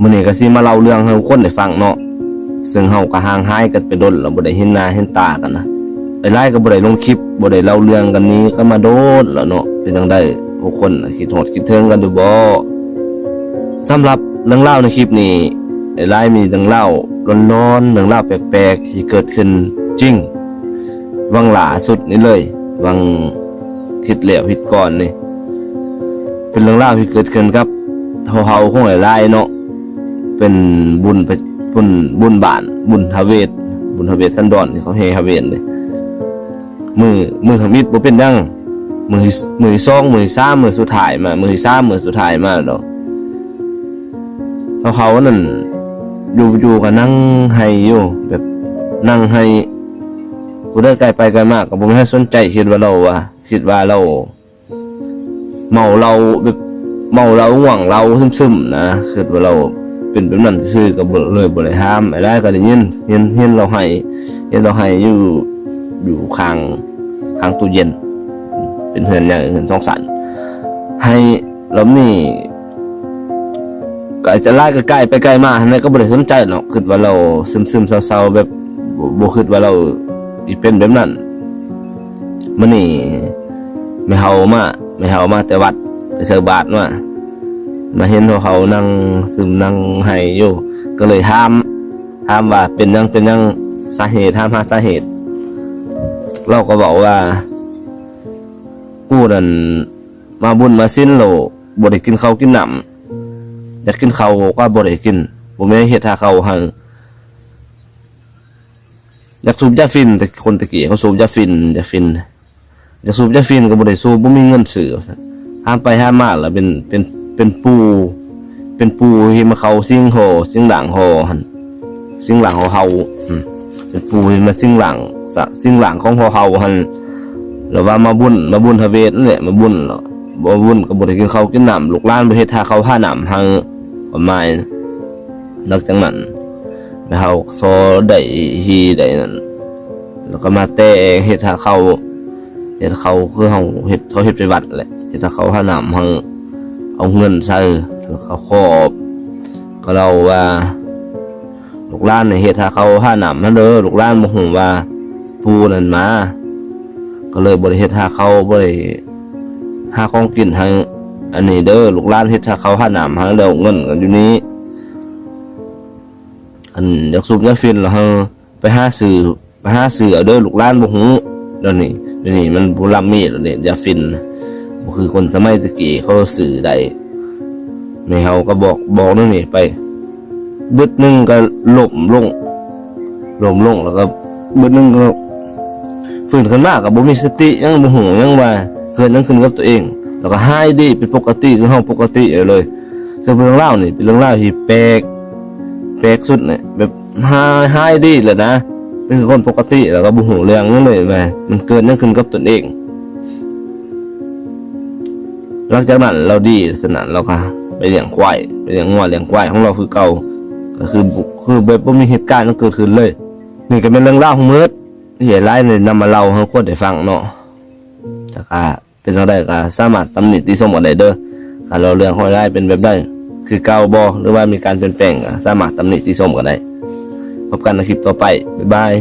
ມື້ນີ້ກໍຊິມາເລົ່າເລື່ອງໃຫ້ທຸກຄົນໄດ້ຟັງເນາະ, ເຊິ່ງເຮົາກໍຫ່າງຫາຍກັນໄປດົນແລ້ວ ບໍ່ໄດ້ເຫັນໜ້າເຫັນຕາກັນນະ. ອ້າຍຫຼາຍກໍບໍ່ໄດ້ລົງຄລິບ ບໍ່ໄດ້ເລົ່າເລື່ອງກັນນີ້ກໍມາດົນແລ້ວເນາະ. ເປັນຈັ່ງໃດທຸກຄົນ ຄິດຮອດຄິດເຖິງກັນຢູ່ບໍ່? ສຳລັບເລື່ອງລາວໃນຄລິບນີ້ ອ້າຍຫຼາຍມີເລື່ອງລາວຫຼອນໆ ເລື່ອງລາວແປກໆ ທີ່ເກີດຂຶ້ນຈິງ ຫວ່າງລ່າສຸດນີ້ເລີຍ ຫວ່າງທິດແລ້ວທິດກ່ອນນີ້ ເປັນເລື່ອງລາວທີ່ເກີດຂຶ້ນກັບເຜົ່າໆຂອງອ້າຍຫຼາຍເນາະ. ເປັນບຸນ ບຸນ ບຸນບ້ານ ບຸນຮາເວດ ບຸນຮາເວດສັນດອນ ທີ່ເຂົາແຫ່ຮາເວດເດ້. ມື້ ມື້ທຳອິດບໍ່ເປັນຫຍັງ, ມື້ ມື້ທີສອງ ມື້ທີສາມ ມື້ສຸດທ້າຍມາ ມື້ທີສາມ ມື້ສຸດທ້າຍມາດອກ ເຮົາໆນັ້ນຢູ່ ຢູ່ກໍນັ່ງໄຫ້ຢູ່ ແບບນັ່ງໄຫ້. ຜູ້ໃດໃກ້ໄປໃກ້ມາກໍບໍ່ມີໃຜສົນໃຈ, ຄິດວ່າລາວວ່າ ຄິດວ່າລາວເມົາເຫຼົ້າ ແບບເມົາເຫຼົ້າ ງ່ວງເຫຼົ້າຊຶມໆນະ, ຄິດວ່າລາວເປັນແບບນັ້ນຊື່ໆ ກໍບໍ່ ເລີຍບໍ່ໄດ້ຖາມ. ອ້າຍຫຼາຍກໍໄດ້ຍິນ ເຫັນ ເຫັນລາວໄຫ້ ເຫັນລາວໄຫ້ຢູ່ ຢູ່ຂ້າງ ຂ້າງຕູ້ເຢັນ ເປັນເຮືອນໃຫຍ່ ເຮືອນສອງຊັ້ນ ໄຫ້. ລອບນີ້ກໍຈະຫຼາຍ ກໍກາຍໄປກາຍມາຫັ້ນແຫຼະ ກໍບໍ່ໄດ້ສົນໃຈດອກ, ຄິດວ່າລາວຊຶມໆເສົ້າໆ ແບບບໍ່ ບໍ່ຄິດວ່າລາວຊິເປັນແບບນັ້ນ. ມື້ນີ້ແມ່ເຖົ້າມາ ແມ່ເຖົ້າມາແຕ່ວັດ ໄປໃສ່ບາດມາ ມາເຫັນເຮົາ ເຮົານັ່ງຊຶມນັ່ງໄຫ້ຢູ່ ກໍເລີຍຖາມ ຖາມວ່າເປັນຫຍັງ ເປັນຫຍັງ ສາເຫດ ຖາມຫາສາເຫດ. ລາວກໍເວົ້າວ່າ ກູນັ້ນມາບຸນມາສິນແລ້ວ ບໍ່ໄດ້ກິນເຂົ້າກິນນ້ຳ, ຢາກກິນເຂົ້າກໍບໍ່ໄດ້ກິນ, ບໍ່ມີໃຜເຮັດຫາເຂົ້າໃຫ້. ຢາກສູບຢາຝິ່ນ, ແຕ່ຄົນແຕ່ກີ້ເຂົາສູບຢາຝິ່ນ ຢາຝິ່ນ, ຢາກສູບຢາຝິ່ນກໍບໍ່ໄດ້ສູບ, ບໍ່ມີເງິນຊື້ວ່າຊັ້ນ. ຖາມໄປຖາມມາລະເປັນ ເປັນ ເປັນປູ່ ເປັນປູ່ທີ່ມາເຂົ້າສິງຫໍ ສິງຮ່າງຫໍຫັ້ນ ສິງຮ່າງຫໍເຮົາ ອືມ ເປັນປູ່ທີ່ມາສິງຮ່າງ ສະ ສິງຮ່າງຂອງຫໍເຮົາຫັ້ນ. ລະວ່າມາບຸນ ມາບຸນທະເວດນັ້ນແຫຼະ ມາບຸນ ລະມາບຸນກໍບໍ່ໄດ້ກິນເຂົ້າກິນນ້ຳ, ລູກຫຼານບໍ່ເຮັດຫາເຂົ້າຫານ້ຳໃຫ້ ປະມານ. ຫຼັງຈາກນັ້ນ ແມ່ເຮົາກໍຊໍໄດ້ຮີໄດ້ນັ້ນ ແລ້ວກໍມາແຕ່ເຮັດຫາເຂົ້າ ເຮັດເຂົ້າຄືເຮົາເຮັດ ເຮົາເຮັດໄປວັດແຫຼະ ເຮັດຫາເຂົ້າຫານ້ຳໃຫ້ ເອົາເງິນໃສ່ ແລ້ວກໍຂໍ ກໍເລົ່າວ່າ ລູກຫຼານໃຫ້ເຮັດຫາເຂົ້າຫານ້ຳຫັ້ນເດີ, ລູກຫຼານບໍ່ຮູ້ວ່າປູ່ນັ້ນມາ ກໍເລີຍບໍ່ໄດ້ເຮັດຫາເຂົ້າ ບໍ່ໄດ້ຫາຂອງກິນໃຫ້. ອັນນີ້ເດີ ລູກຫຼານເຮັດຫາເຂົ້າຫານ້ຳໃຫ້ ແລ້ວເງິນກໍຢູ່ນີ້. ອັນຢາກສູບຢາຝິ່ນລະເຮົາ ໄປຫາຊື້ ໄປຫາຊື້ເອົາເດີ ລູກຫຼານບໍ່ຮູ້. ດຽວນີ້ ດຽວນີ້ມັນບໍ່ລຳມີແລ້ວເດ້ ຢາຝິ່ນ ບໍ່ຄືຄົນສະໄໝແຕ່ກີ້ເຂົາຊື້ໄດ້. ແມ່ເຮົາກໍບອກ ບອກແນວນີ້ໄປ ບຶດໜຶ່ງກໍລົ້ມລົງ ລົ້ມລົງ ແລ້ວກໍບຶດໜຶ່ງກໍຟື້ນຂຶ້ນມາ ກໍບໍ່ມີສະຕິຫຍັງ ບໍ່ຮູ້ຫຍັງວ່າເກີດຫຍັງຂຶ້ນກັບຕົວເອງ ແລ້ວກໍຫາຍດີເປັນປົກກະຕິ ຄືເຮົາປົກກະຕິເອົາເລີຍ. ເຊິ່ງເລື່ອງລາວນີ້ເປັນເລື່ອງລາວທີ່ແປກ ແປກສຸດເລີຍ ແບບຫາຍ ຫາຍດີແລ້ວນະ ເປັນຄົນປົກກະຕິ ແລ້ວກໍບໍ່ຮູ້ເລື່ອງຫຍັງເລີຍວ່າມັນເກີດຫຍັງຂຶ້ນກັບຕົນເອງ. ຫຼັງຈາກນັ້ນລາວດີສະນັ້ນ ລາວກໍໄປລ້ຽງຄວາຍ ໄປລ້ຽງງົວລ້ຽງຄວາຍຂອງລາວຄືເກົ່າ ກໍຄື ຄືແບບບໍ່ມີເຫດການຫຍັງເກີດຂຶ້ນເລີຍ. ນີ້ກໍແມ່ນເລື່ອງລາວທັງໝົດທີ່ອ້າຍຫຼາຍໄດ້ນຳມາເລົ່າໃຫ້ຄົນໄດ້ຟັງເນາະ. ແລ້ວກໍ ເປັນຈັ່ງໃດກໍສາມາດຕຳໜິຕິຊົມກັນໄດ້ເດີ ຄັນວ່າເລື່ອງຂອງອ້າຍຫຼາຍເປັນແບບໃດ ຄືເກົ່າບໍ່ ຫຼືວ່າມີການປ່ຽນແປງ ກໍສາມາດຕຳໜິຕິຊົມກັນໄດ້. ພົບກັນໃນຄລິບຕໍ່ໄປ ບາຍບາຍ.